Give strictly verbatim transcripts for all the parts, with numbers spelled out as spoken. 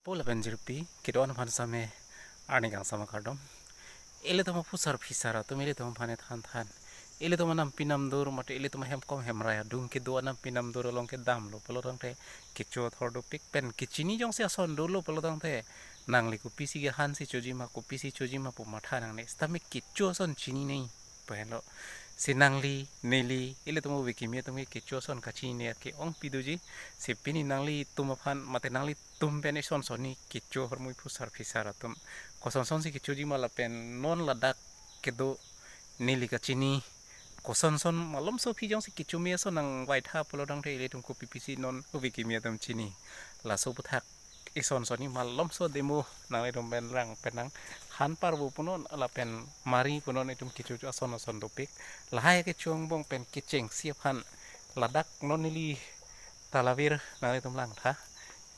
Po lapen jirpi kedo-an aphan same arni kangsam akardom. Ilitum aphusar phisar atum ilitum aphan than than, ilitum anampi namdur mate ilitum ahemkom hemrai adung kedo anampi namdur along kedamlo pulo tangte, kecho athor dopik pen kechini jongsi ason dolo pulo tangte, nangli kopisi kehan si choji ma, kopisi choji ma pu matha nangne. Sitame kecho ason chinine pu henlo. Si nangli, neli, ilitum ove kimi atum ke kecho ason kachinine ke-ongpi doji. Si pini nanglitum aphan mate nanglitum pen ison sonni kecho ahormu aphusar phisar atum koson son si kechoji ma lapen non ladak kedo neli kachini koson son malomso aphi jongsi kecho me ason nangvaitha pulo tangte ilitum kopipisi non ove kimi atum chini. Laso aphuthak ison sonni malomso demo nanglitum pen lang pen nanghan parvo punon lapen mari punon itum kecho ason ason dopik. Lahai kecho angbong pen kechengsi aphan ladak non neli talavir nanglitum langtha.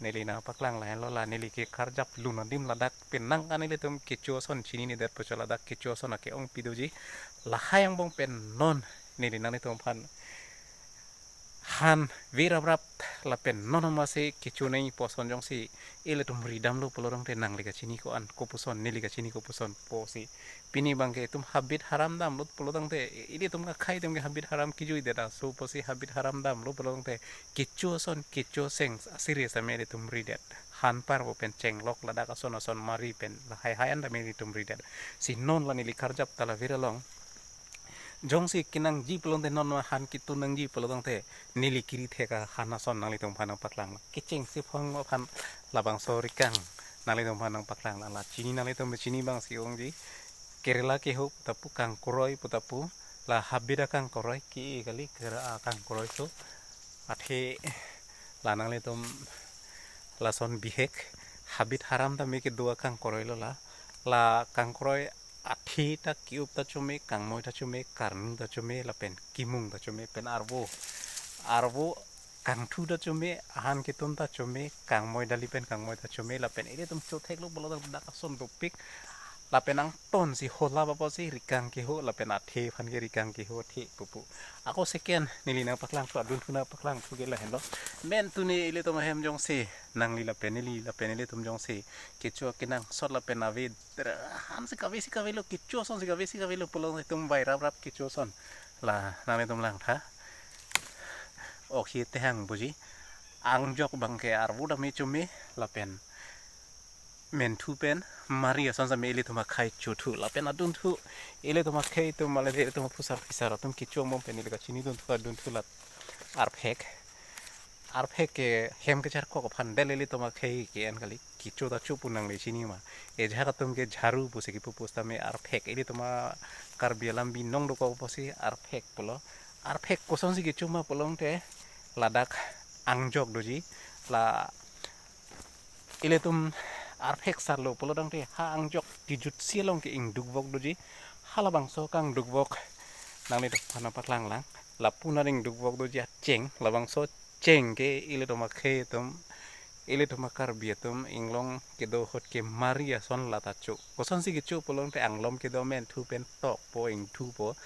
Neli nangpaklang lahenlo, la neli ke karjap lun adim ladak penang an ilitum kecho ason chinine det pucho ladak kecho ason ake-ongpi doji. Lahai angbong pen non neli nanglitum aphan han veraprap lapen non amatsi kecho nangji pu ason jongsi ilitum ridamlo pulo tangte nangli kachini ko-an kopuson, neli kachini kopuson pusi. Pini abangke itum habit haram damlo pulo tangte, ilitum akhei atum ke habit haram kejui det aso pusi habit haram damlo pulo tangte, kecho ason kecho seng asiri same ilitum ridet. Han parvo pen chenglok ladak ason ason mari pen lahai hai an tame ilitum ridet. Si non la neli karjap talavir along jongsi kenangji pulo tangte, non ma han ketun nangji pulo tangte, neli kiri thek ahan ason nanglitum aphan nangpaklang. Kechengsi aphong aphan labangso rikang nanglitum aphan nangpaklang. La chini nanglitum chini abang si-ongji. Kerela keho pu ta pu, kangkoroi pu ta pu, la habit akangkoroi ke kali, kera akangkoroi so. Athe la nanglitum lason bihek, habit haram tame kedo akangkoroi lo la. La kangkoroi athe ta ke-up ta chome, kangmoi ta chome, karnu ta chome, lapen kimung ta chome, pen arvo. Arvo kangthu ta chome, ahan ketun ta chome, kangmoi dali pen kangmoi ta chome, lapen ilitum chotheklo pulo tangte dak ason dopik. Lapen angton si holap apotsi rikang keho, lapen athe aphan ke rikang keho athe pupu. Ako second neli nangpaklangthu, adunthu nangpaklangthu ke lahenlo. Mentune ilitum ahem jongsi nangli lapen neli lapen ilitum jongsi kecho akenangsot lapen ave, hansi kavesi kavelo, kecho asonsi kavesi kavelo pulo itum vairaprap kecho ason. La nanglitum langtha. Ohi tehang buji. Angjok abangke arvo tame chome lapen menthu pen mari ason same ilitum akhei chothu lapen adunthu ilitum akhei atum male ilitum aphusar phisar atum kecho angbong pen ili kachini dunthu adunthu la arphek. Arphek ke hem kecharkok aphan del ilitum akhei ke-en kali, kecho ta cho pu nangle chini ma. Ejahak atum ke jharu pusi kepu pusitame arphek, ilitum a Karbi alam binong dokok pusi arphek pulo. Arphek kosonsi kecho ma pulo tangte ladak angjok doji. La ilitum arphek sarlo pulo tangte ha angjok kejutsi along ke ingdukvok doji. Halabangso kangdukvok nanglitum aphan nangpaklanglang. Lapu nang ingdukvok doji acheng, labangso cheng ke ilitum akhei atum, ilitum a Karbi atum inglong kedo ahut ke mari ason la ta cho. Kosonsi kecho pulo tangte anglom kedo menthu pen tokpo, ingthupo,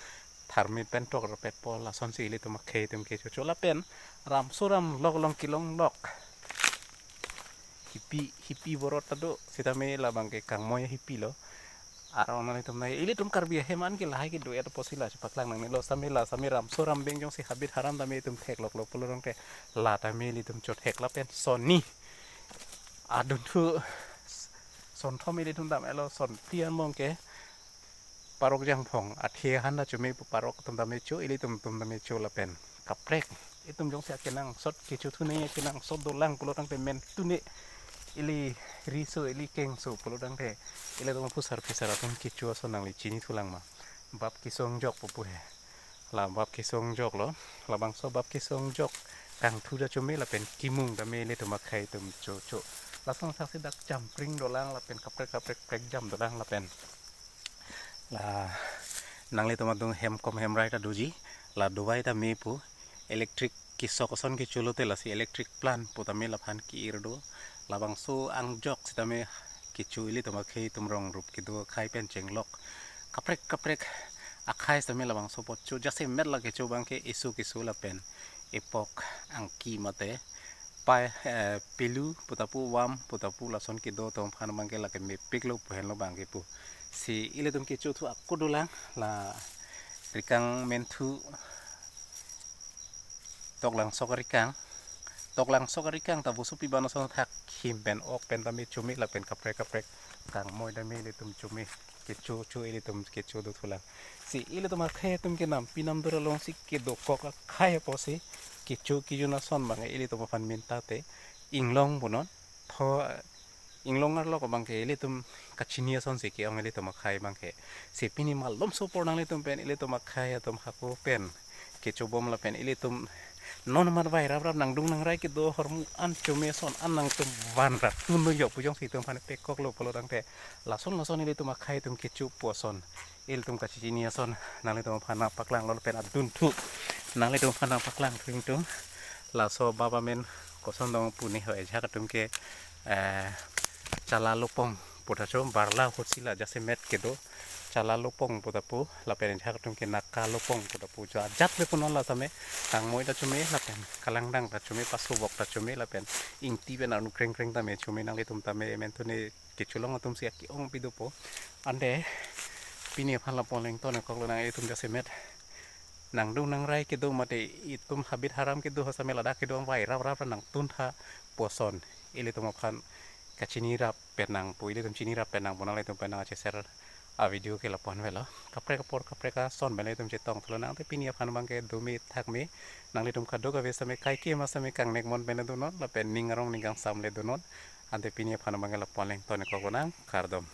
tharmit pen tok rapetpo, lasonsi ilitum akhei atum kechocho lapen ramso ramlok along kelonglok hipi, hipi borot ta do, sitame labangke kangmoi hipi lo. Arong nanglitum nai, ilitum Karbi ahem an ke lahai kedo-et apotsi la chepaklang nangnelo, sitame la sitame ramso rambeng jongsi habit haram tame itum thekloklo pulo tangte, la tame ilitum chothek lapen sonni adunthu sonthom ilitum dam-etlo, sonphli angbong ke parok jangphong athe ahan ta chome pu parok atum tame cho, ilitum atum tame cho lapen kaprek itum jongsi akenangsot kechothu nangji akenangsot dolang pulo tangte mentune ili riso ili kengso pulo tangte ilitum aphusar phisar atum kecho ason nangli chinithulang ma. Bap keso angjok pupu he. La bap keso angjoklo, labangso bap keso angjok kangthu ta chome lapen kimung tame ilitum akhei atum chocho. Lason saksi dak jampring dolang lapen kaprek kaprek prek jam dolang lapen la nanglitum adung hemkom hemrai ta doji, la dovai tame pu electric kesok ason kecho lote lasi electric plant pu tame laphan ke-ir do. Labangso angjok sitame kecho ilitum akhei atum rong rup kedo akhei pen chenglok kaprek kaprek akhei sitame labangso apot cho, jasemet la kecho abangke isu kisu lapen epok angki mate pai, eh, pelu pu ta pu, vam pu ta pu, lason kedo atum aphan abangke lake mepiklo pu henlo abangke pu. Si ilitum kecho thu ako dolang, la rikang menthu, toklangsok rikang. Toklangsok rikang ta bosu pi ban ason thak him pen ok pen tame chome lapen kaprek kaprek tangmoi tame ilitum chome, kecho cho ilitum kecho do thulang. Si ilitum akhei atum ke nampi namdur alongsi kedokok akhei apotsi kecho kejun ason abang ilitum aphan minta te inglong punon. Tho inglong arlo abangke ilitum kachini asonsi ke-ong ilitum akhei abangke. Si pini malomso apor nanglitum pen ilitum akhei atum hako pen kechobom lapen ilitum non mat vai rap rap nangdung nangrai kedo ahormu an chome ason an nangtum van rap tunno jo pu jongsi itum aphan pekoklo pulo tangte lason lason ilitum akhei atum kecho pu ason ilitum kachini ason nanglitum aphan nangpaklanglo lapen adunthu nanglitum aphan nangpaklang thu ingtung. Laso baba men koson dong pu ne ho, ejak atum ke, eh, chala lopong pu ta cho, barla hosila jasemet kedo chala lopong pu ta pu, lapen ejak atum ke naka lopong pu ta pu, jo ajat le punon la tame, tangmoi ta chome lapen kalangdang ta chome, pasubok ta chome lapen ingti pen arnu kreng kreng tame chome, nanglitum tame menthu ne kecholong atumsi ake-ong pi dopo. Ante pini aphan lapu-an le ington-ik koklo, nang itum jasemet nangdung nangrai kedo mate itum habit haram kedo asame ladak kedo vai rap rap nangtuntha pu ason ilitum aphan kachini rap pen nang pu, ilitum chini rap pen nang pu nanglitum pen nang acheser a video ke lapu-an avelo. Kaprek apor kaprek ason pen ilitum chetong thulo nang. Te pini aphan abangke dome thakme, nanglitum kadokave same kaikema same kangnek mon pen le donon lapen ning arong ning kangsam le donon. Ante pini aphan abangke lapu-an le ington-ik koklo nang, kardom.